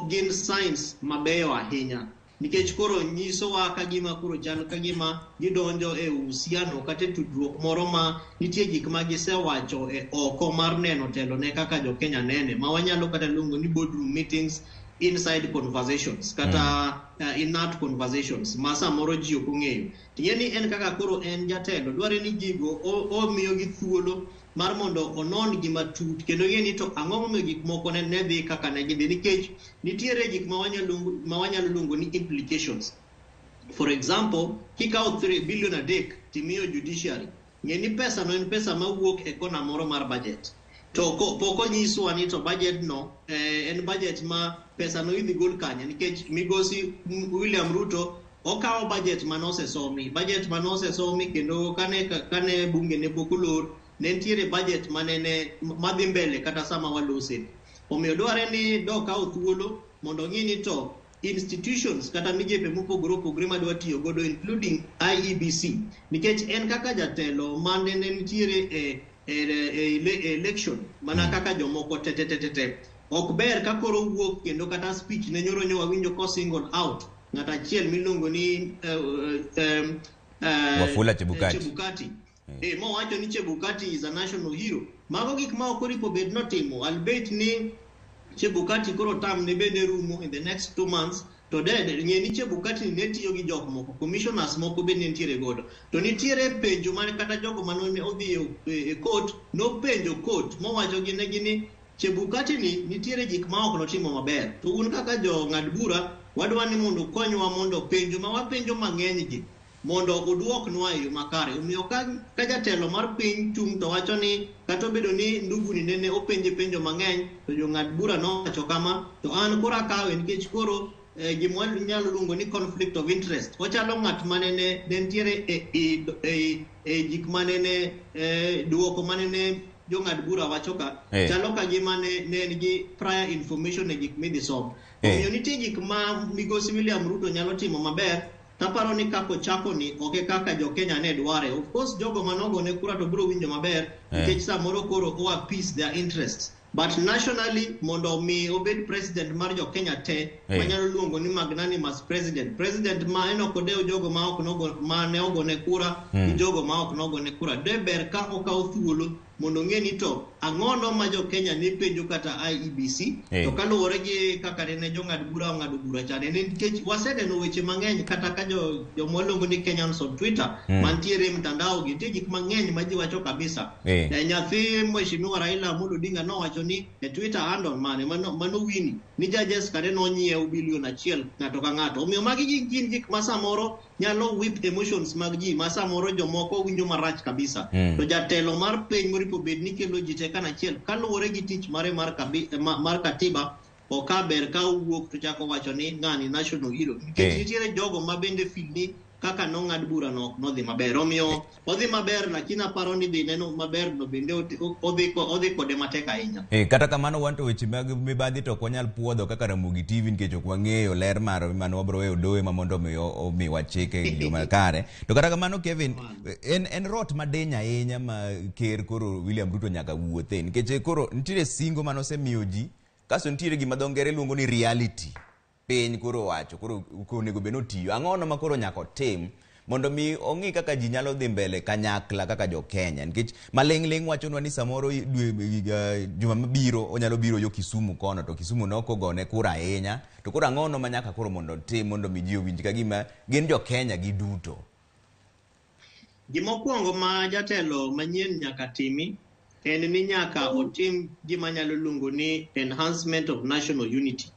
gin signs mabeyo ahinya nikech koro nyisowa ka gima koro chal ka gima gidonjo e uhusiano kata e tudruok moro ma nitie gik ma gisewacho e oko mar neno telo ne kaka jo-Kenya nene ma wanyalo kata luongo ni boardroom meetings, inside conversations kata inert conversations ma samoro ji ok ong'eyo. Ting'e ni en kaka koro en jatelo dware ni gigo omiyogi thuolo mar mondo onon gi matut kendo ng'e ni to ang'o momiyo gik moko ne dhi kaka ne gidhi nikech nitiere gik ma wanyalo luongo ni implications. For example, kikawo 3 billion 3 timiyo judiciary, ng'e ni pesa no en pesa mawuok e kona moro mar budget. To pok onyiswa ni to budget no en budget ma pesa no idhi gol kanye nikech migosi William Ruto okawo budget manosesomi, budget manosesomi kendo kane bunge ne pok olor ne nitiere budget manene madhi mbele kata sama walose. Omiyo dware ni dokawo thuolo mondo ong'i ni to institutions kata migepe mopogore opogore madwa tiyo godo including IEBC nikech en kaka jatelo mane ne nitiere e election mana kaka jomoko te ok ber ka koro wuok kendo kata speech ne nyoro nyo wawinjo ko single out ng'at achiel miluongo ni Wafula Chebukati. Chebukati. Mowacho ni Chebukati is a national hero. Mago gik ma ok oripo bed notimo albeit ni Chebukati koro tam ne bende rumo in the next 2 months to ng'e ni Chebukati ne tiyo gi jok moko, commissioners moko be ne nitiere godo. To nitiere penjo mane kata jogo mane odhi e court nopenjo court mowacho gi negi ni Chebukati ni nitiere gik ma ok notimo maber. To un kaka jong'ad bura wadwa ni mondo ukonywa mondo penjo ma wapenjo mang'eny gi mondo uduoknwa e yo makare. Omiyo ka jatelo mar piny chung' to wacho ni kata obedo ni ndugu ni nene openje penjo mang'eny to jong'ad bura nowacho kama to an koro akawe nikech koro gima wanyalo luongo ni conflict of interest. Ochalo ng'at manene ne nitiere e gik manene duoko manene jong'ad bura wacho ka chalo ka gima ne en gi prior information e gik midhi som. Omiyo nitie gik ma migosi William Ruto nyalo timo maber Taparo ni kako chako ni ok e kaka jo Kenya ne dware. Of course jogo manogone kura to biro winjo maber nikech samoro koro o appease their interests. But nationally mondo mi obed president mar jo Kenya te manyalo luongo ni magnanimous president. President ma en ok odew jogo ma ok nogo ma ne ogone kura gi jogo ma ok nogone kura. De ber ka okawo thuolo mondo ong'e ni to ang'ono ma jo Kenya ne penjo kata IEBC to kaluwore gi kaka nene jong'ad bura ong'ado bura chande ne nikech waseneno weche mang'eny kata ka jo joma waluongo ni Kenyans on Twitter mantiere e mtandao gi nitie gik mang'eny ma ji wacho kabisa. Nyathi Mheshimiwa Raila Amolo Odinga nowacho ni e Twitter handle mane mano wini ni judges kare nonyiew bilion 1 ng'ato ka ng'ato. Omiyo magi gin gik ma samoro nyalo whip emotions mag ji ma samoro jomoko winjo marach kabisa. To jatelo mar piny moripo bed ni kelo ji te kanachiel kaluwore gi tich mare mar, mar katiba ok ber ka owuok to chako wacho ni ng'ani national hero nikech nitiere jogo ma bende feel ni kaka nong'ad bura no ok nodhi maber. Omiyo odhi maber lakini aparo ni dhi neno maber no bende odhi kode matek ahinya. Kata kamano wan to weche mag mibadhi to ok wanyal puodho kaka Ramogi TV nikech ok wang'eyo ler mar mano wabro weyo dowe ma mondo mi omiwa chike e yo makare. To kata kamano Kevin, en rot madiny ahinya ma ker koro William Ruto nyaka wuothe nikech koro nitiere singo manosemiyo ji kasto nitiere gima dho ngere luongo ni reality. Piny koro wacho koro onego bed ni otiyo. Ang'ono ma koro nyaka otim mondo mi ong'i kaka ji nyalo dhi mbele kanyakla kaka jo Kenya nikech maling'ling' wachonwa ni samoro dwe juma mabiro onyalo biro yo Kisumu kono to Kisumu ne ok ogone kura ahinya to koro ang'ono ma nyaka koro mondo otim mondo mi ji owinj ka gima gin jo Kenya giduto. Gimokwongo ma jatelo manyien nyaka timi en ni nyaka otim gima nyalo luongo ni enhancement of national unity.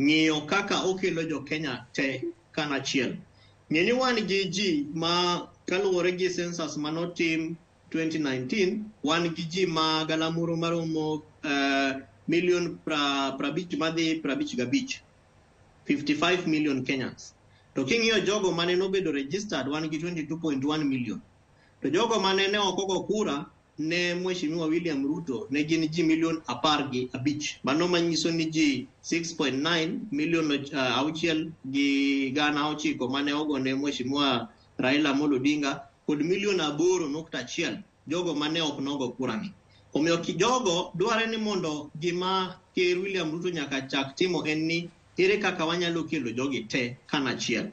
Ng'iyo kaka okelo jo Kenya te kanachiel. Ng'e ni wan gi ji ma kaluwore gi census manotim 2019, wan gi ji ma galamoro maromo milion 50 madhi 55, 55 million Kenyans. To king'iyo jogo mane nobedo registered wan gi 22.1 million. To jogo mane ne ok ogo kura ne Mheshimiwa William Ruto ne gin ji milion 15. Mano manyiso ni ji 6.9 milion 6.9 mane ogo ne Mheshimiwa Raila Amolo Odinga kod milion 8.1 jogo mane ok nogo kura ni. Omiyo jogo dware ni mondo gima Ker William Ruto nyaka chak timo en ni ere kaka wanyalo kelo jogi te kanachiel.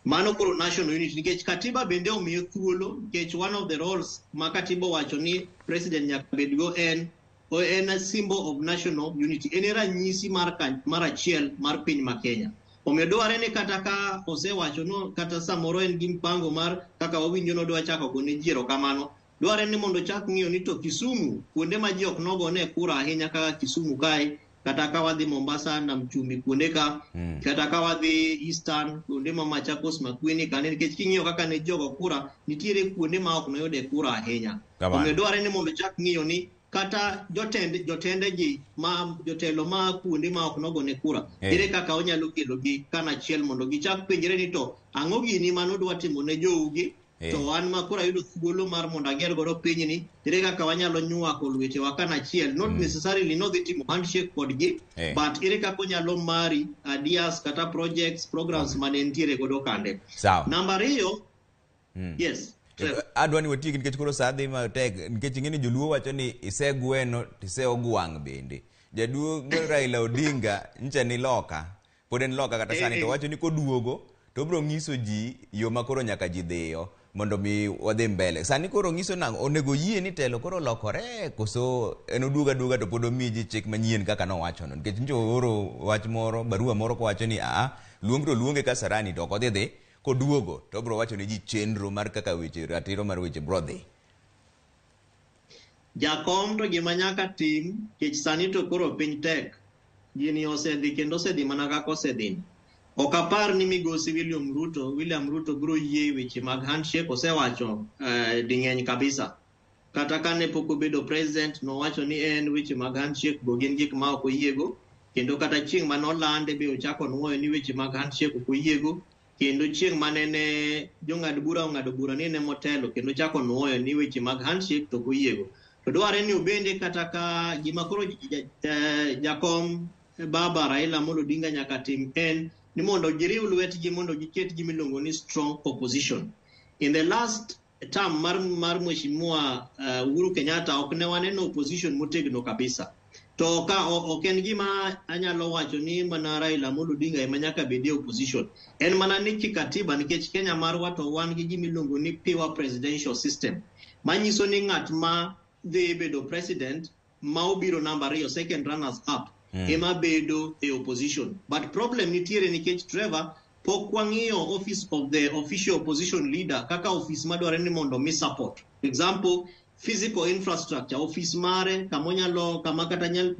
Mano koro national unity nikech katiba bende omiyo thuolo nikech one of the roles ma katiba owacho ni president nyaka bedgo en a symbol of national unity. En e ranyisi mar achiel mar piny ma Kenya. Omiyo dware ni kata ka osewacho no kata samoro en gi mpango mar kaka wawinjo nodwa chako gone ji erokamano, dware ni mondo chak ng'iyo ni to Kisumu kuonde ma ji ok nogone kura ahinya kaka Kisumu kae, kata ka wadhi Mombasa, Nam Chumbi kuonde ka, kata ka wadhi Eastern kuonde ma Machakos, Makueni kane, nikech king'iyo kaka ne ji ogo kura nitiere kuonde ma ok noyude kura ahinya. Omiyo dware ni mondo chak ng'iyo ni kata jotende ji ma jotelo ma kuonde ma ok nogone kura ere kaka onyalo kelo gi kanachiel mondo gichak penjre ni to ang'o gini manodwa timo ne jougi to an ma koro ayudo thuolo mar mondo ager godo pinyni, ere kaka wanyalo nywako lwetewa kanachiel. Not necessarily nodhi timo handshake kodgi, but ere kaka onyalo mari ideas kata projects, programs mane nitiere godo kande. Namba 2, yes. Adwa ni watiek nikech koro saa dhi matek nikech ing'e ni joluo wacho ni isegweno tiseogwang' bende. Jaduong' Raila Odinga ncha ni loka, pod en loka kata sani to wacho ni koduogo to obiro ng'iso ji yo ma koro nyaka ji dhiyo mondo mi wadhi mbele. Sani koro ng'iso nang'o? Onego yie ni telo koro lokore koso en oduogo aduoga to pod omiyi ji chik manyien kaka nowachono? Nikech nyocha ooro wach moro, barua moro kowacho ni aa, luong to luonge Kasarani to ok odhi dhi, koduogo to obiro wacho ne ji chenro mar kaka weche ratiro mar weche biro dhi. Jakom to gima nyaka tim, nikech sani to koro piny tek, gini osedhi kendo osedhi mana kaka osedhi. Ok apar ni migosi William Ruto biro yie weche mag handshake, osewacho ding'eny kabisa. Kata kane pok obedo president nowacho ni en weche mag handshake go gin gik ma ok oyiego, kendo kata chieng' manolande be ochako nuoyo ni weche mag handshake ok oyiego, kendo chieng' manene jong'ad bura ong'ado bura ni en emotelo kendo ochako nuoyo ni weche mag handshake to ok oyiego. To dware ni obende kata ka gima koro jakom baba Raila Amolo Odinga nyaka tim en ni mondo giriw lwetgi mondo giket gima iluongo ni strong opposition. In the last term mar Mheshimiwa Uhuru Kenyatta ok ne waneno opposition motegno kabisa. To ka ok en gima anyalo wacho ni mana Raila Amolo Odinga ema nyaka bed e opposition. En mana ni kikatiba, nikech Kenya marwa to wan gi gima iluongo ni pure presidential system. Manyiso ni ng'at ma dhi bedo president ma obiro namba ariyo, second runners up, ema bedo e opposition. But problem nitiere nikech, Trevor, pok wang'iyo office of the official opposition leader kaka office madwarore ni mondo mi support. For example, physical infrastructure, office mare kama onyalo kama kata nyal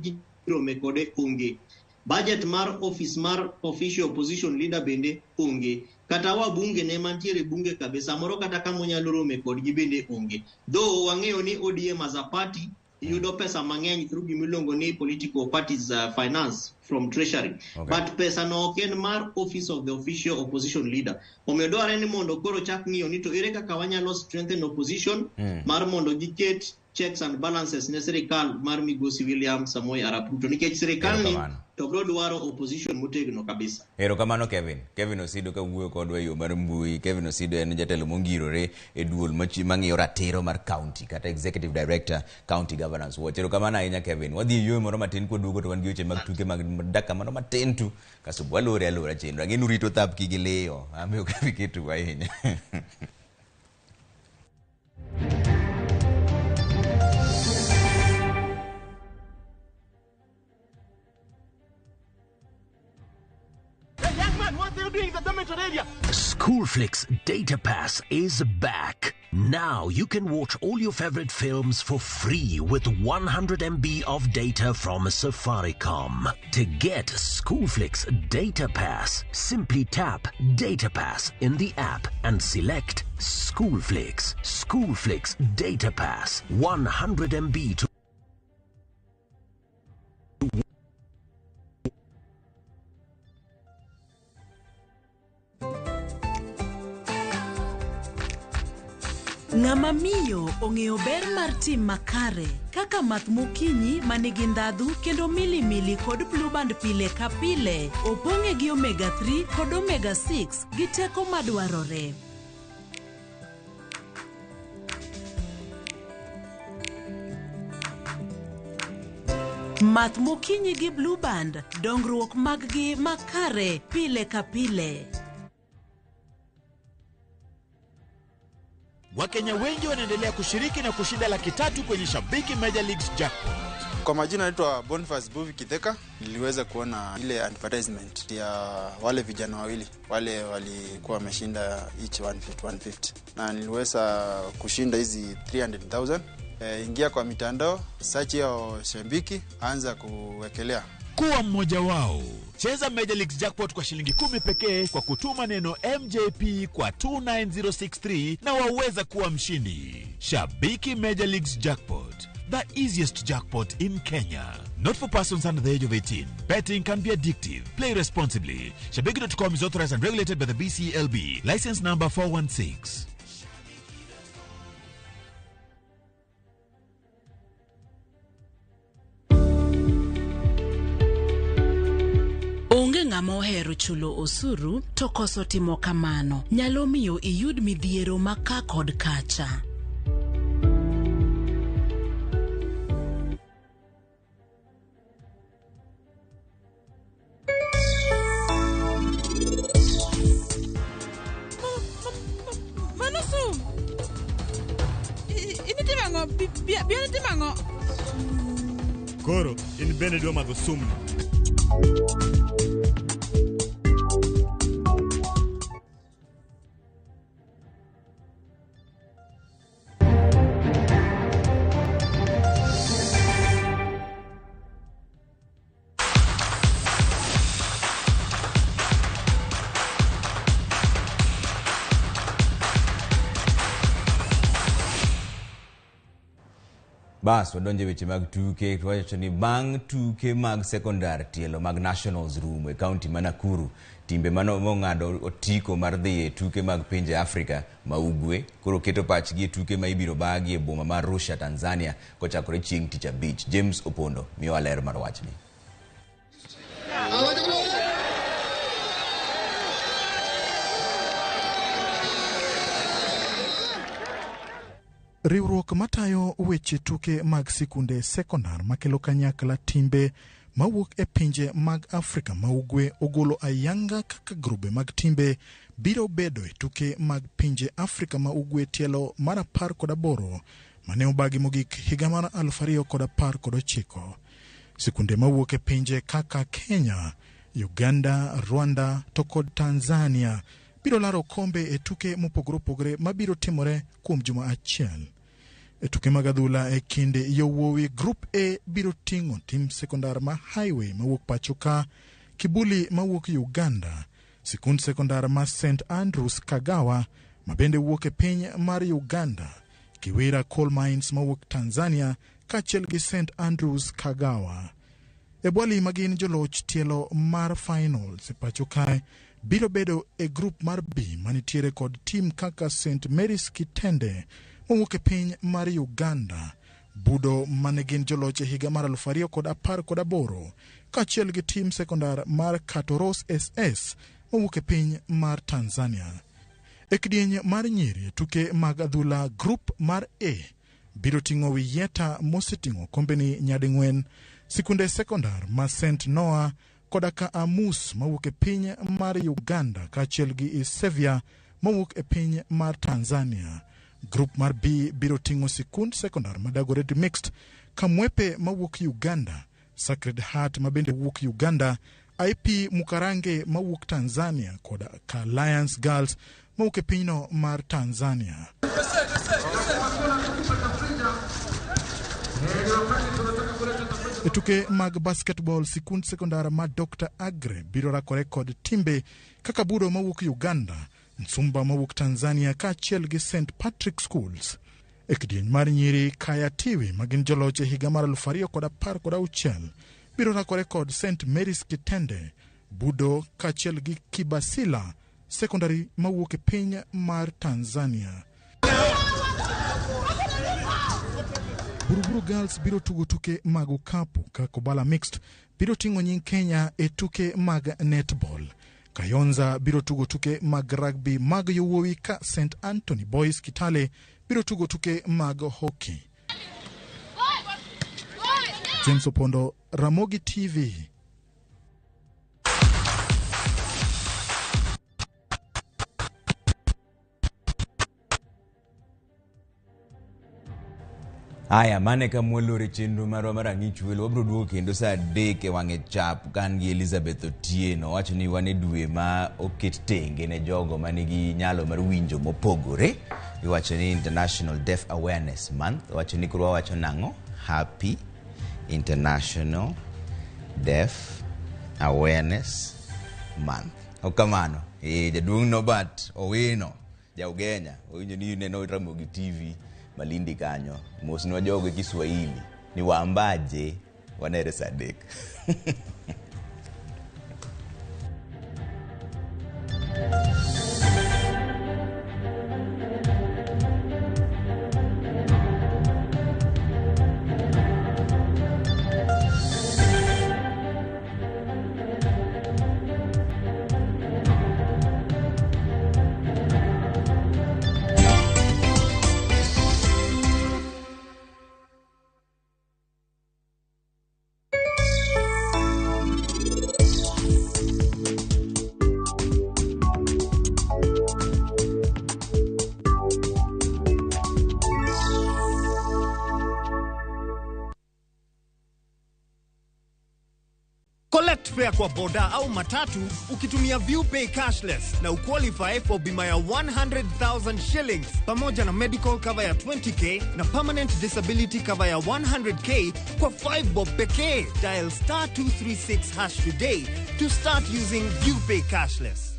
rome kode onge. Budget mar office mar official opposition leader bende onge. Kata wabunge ne mantiere bunge kabisa samoro kata kama onyalo rome kodgi bende onge. Though wang'eyo ni ODM as a party yudo pesa mang'eny through gimiluongo ni political parties finance from treasury. But pesa no ok en mar office of the official opposition leader. Omiyo dwarore ni mondo koro chak ng'iyo ni to ere kaka wanyalo strengthen opposition mar mondo giket checks and balances ne sirikal mar Migosi William Samoei Arap Ruto, nikech sirikal ni Erokamano. to biro dwaro opposition motegno kabisa. Erokamano, Kevin. Kevin Osido ka wuoyo kodwa e yo mar mbui. Kevin Osido en jatelo mongirore e duol mang'iyo ratiro mar county kata executive director, County Governance Watch. Erokamano ahinya, Kevin. Wadhi e yueyo moro matin, kwaduogo to wan gi weche mag tuke mag dakika mano matin tu kasto walore alora chenro. Ang'e ni urito thapki gi liyo. An be ok abi ketou ahinya. Hey, young man, what are you doing in the dormitory area? Schoolflix Data Pass is back. Now you can watch all your favorite films for free with 100 MB of data from Safaricom. To get Schoolflix Data Pass, simply tap Data Pass in the app and select Schoolflix. Schoolflix Data Pass, 100 MB to Ng'ama miyo ong'eyo ber mar tim makare kaka math mokinyi ma nigi ndhadhu kendo milimili kod Blueband pile ka pile opong'e gi omega 3 kod omega 6 gi teko madwarore. Math mokinyi gi Blueband, dongruok mag-gi makare pile ka pile. Wakenya wengi wanaendelea kushiriki na kushinda 300,000 kwenye Shabiki Major Leagues Jackpot. Kwa majina naitwa Boniface Buvi Kitheka. Niliweza kuona ile advertisement ya wale vijana wawili wale walikuwa wameshinda each 150 150, na niliweza kushinda hizi 300,000. Ingia kwa mitandao, search hiyo Shabiki, anza kuwekelea. Kuwa mmoja wao. Cheza Major Leagues Jackpot kwa shilingi 10 pekee kwa kutuma neno MJP kwa 29063 na waweza kuwa mshindi. Shabiki Major Leagues Jackpot, the easiest jackpot in Kenya. Not for persons under the age of 18. Betting can be addictive. Play responsibly. Shabiki.com is authorized and regulated by the BCLB. License number 416. Onge ng'ama ohero chulo osuru to koso timo kamano nyalo miyo iyud midhiero ma ka kod kacha. Mano sum. Initimo ang'o? Bia nitimo ang'o? Koro in bende idwa madho sumni. Bas wadonjo e weche mag tuke to wacho ni bang' tuke mag sekondar tielo mag nationals rumo e kaunti ma Nakuru, timbe mano mong'ado otiko mar dhi e tuke mag pinje Afrika ma ugwe koro keto pachgi e tuke ma ibiro bagi e boma mar Arusha, Tanzania kochakore chieng' tich abich. James Opondo miyowa ler mar wachni. Riwruok matayo weche tuke mag sikunde sekondar makelo kanyakla timbe mawuok e pinje mag Afrika ma Ugwe ogolo ayanga kaka grube mag timbe biro bedo e tuke mag pinje Afrika ma Ugwe tielo mar 18 mane obagi mogik higa mar 2019. Sikunde mawuok e pinje kaka Kenya, Uganda, Rwanda to kod Tanzania biro laro okombe e tuke mopogore opogore mabiro timore kuom juma achiel. E tuke mag adhula e kind yowuowi Group A biro ting'o tim sekondar ma Highway mawuok pachoka, Kibuli mawuok Uganda, sikund sekondar ma St Andrews Kagawa mabende wuok e piny mar Uganda, Kiwira Coal Mines mawuok Tanzania kaachiel gi St Andrews Kagawa. Ebwali magin joloch tielo mar finals e pacho kae biro bedo e grup mar B manitiere kod tim kaka St Mary's Kitende mowuok e piny mar Uganda, Budo mane gin joloch e higa mar 2018 kaachiel gi tim sekondar mar Katoros SS mowuok e piny mar Tanzania. E kidieny mar nyiri e tuke mag adhula grup mar A biro ting'o Wiyieta moseting'o okombeni nyading'wen, sikunde sekondar ma St Noah koda ka Amus mawuok e piny mar Uganda kaachiel gi Isevia mawuok e piny mar Tanzania. Grup mar B biro ting'o sikund sekondar ma Dagoretti Mixed, Kamwepe mawuok Uganda, Sacred Heart mabende wuok Uganda, IP Mukarange mawuok Tanzania koda ka Lions Girls mawuok e pinyno mar Tanzania. E tuke mag basketball, sikund sekondar ma Dr. Agre biro rakore kod timbe kaka Budo mawuok Uganda, Nsumba mawuok Tanzania kaachiel gi St Patrick Schools. E kidieny mar nyiri, Kaya Tiwi magin joloch e higa mar 2016 biro rakore kod St Mary's Kitende, Budo kaachiel gi Kibasila Secondary mawuok e piny mar Tanzania. Buruburu Girls biro tugo tuke mag okapu ka Kobala Mixed biro ting'o nying Kenya e tuke mag netball. Kayonza biro tugo tuke mag rugby mag yowuowi ka St Anthony Boys Kitale biro tugo tuke mag hockey. James Opondo, Ramogi TV. Haya, mane kama walore chenro marwa mar ang'ich welo. Wabiro duogo kendo saa 3 e wang'e chap ka an gi Elizabeth Otieno. Owacho ni wan e dwe ma oket tenge ne jogo manigi nyalo mar winjo mopogore. Iwacho ni International Deaf Awareness Month. Owacho ni koro wawacho nang'o? Happy International Deaf Awareness Month. Ok kamano. Jaduong' Norbert Owino Jaugenya, owinjo ni ineno Ramogi TV Malindi kanyo. Mosnwa jogo Kiswahili ni waambaje wanere saa 3. Collect fare kwa boda au matatu ukitumia ViewPay cashless na uqualify for bima ya 100,000 shillings pamoja na medical cover ya 20k na permanent disability cover ya 100k kwa 5 bob pekee. Dial star 236 hash today to start using ViewPay cashless.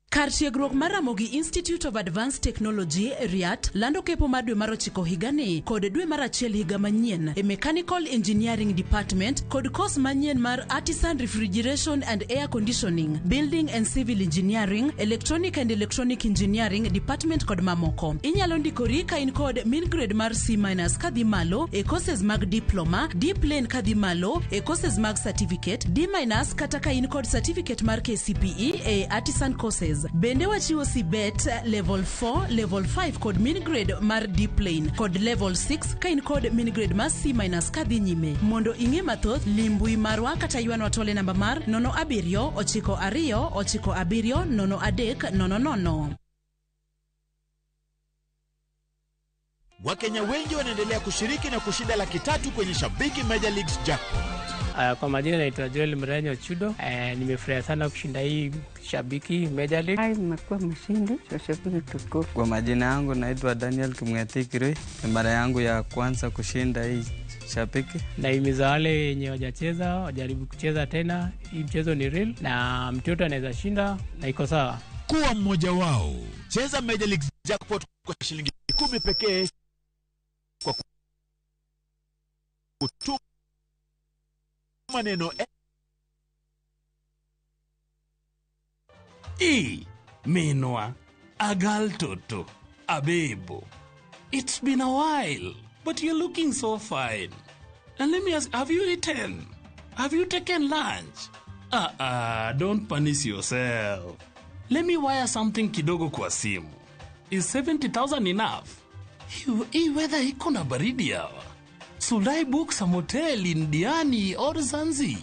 Kar tiegruok mar Ramogi Institute of Advanced Technology RIAT lando kepo mar dwe mar 9 higani kod dwe mar 1 higa manyien e Mechanical Engineering Department kod kos manyien mar Artisan Refrigeration and Air Conditioning, Building and Civil Engineering, Electronic and Electronic Engineering Department kod mamoko. Inyalo ndikori ka in kod min grade mar C- kadhi malo e courses mag diploma, D plain kadhi malo e courses mag certificate, D- kata ka in kod certificate mar KCPE e Artisan courses. Services. Bende wachiwo CBET level 4, level 5 kod min grade mar D plane kod level 6 ka in kod min grade mar C minus kadhi nyime. Mondo ing'e mathoth, lim mbui marwa kata ywanwa tole namba mar 07 92 97 03 00. Wakenya wengi wanaendelea kushiriki na kushinda 300,000 kwenye Shabiki Major Leagues Jackpot. Kwa majina naitwa Joel Mrenyo Chudo. Nimefurahi sana kushinda hii Shabiki Major League. Nimekuwa mshindi wa Shabiki tukufu. Kwa majina yangu naitwa Daniel Kimweti Kirui. Ni mara yangu ya kwanza kushinda hii Shabiki. Nahimiza wale wenye wajacheza wajaribu kucheza tena. Hii mchezo ni real na mtu yote anaweza shinda na iko sawa. Kuwa mmoja wao. Cheza Major Leagues Jackpot kwa shilingi 10 pekee kwa kutuma neno E Minwa Agal Toto Abebo. It's been a while, but you're looking so fine. And let me ask, have you eaten? Have you taken lunch? Don't punish yourself. Let me wire something kidogo kwa simu. Is 70,000 enough? Hii weather iko na baridi hawa. Should I book some hotel in Diani or Zanzi?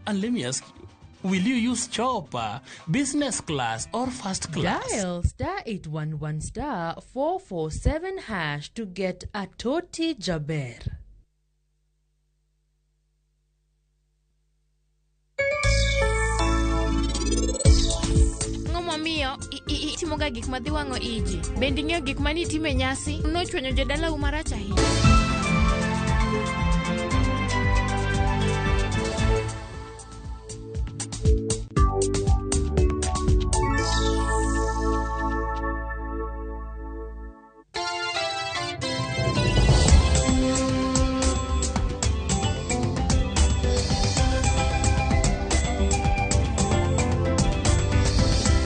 And let me ask you, will you use chopper, business class or first class? Dial star 811 star 447 hash to get a Toti Jaber. Ang'o momiyo itimoga gik madhi wang'o iji? Bende ing'eyo gik mane itimo e nyasi nochwanyo jodalau marach ahinya?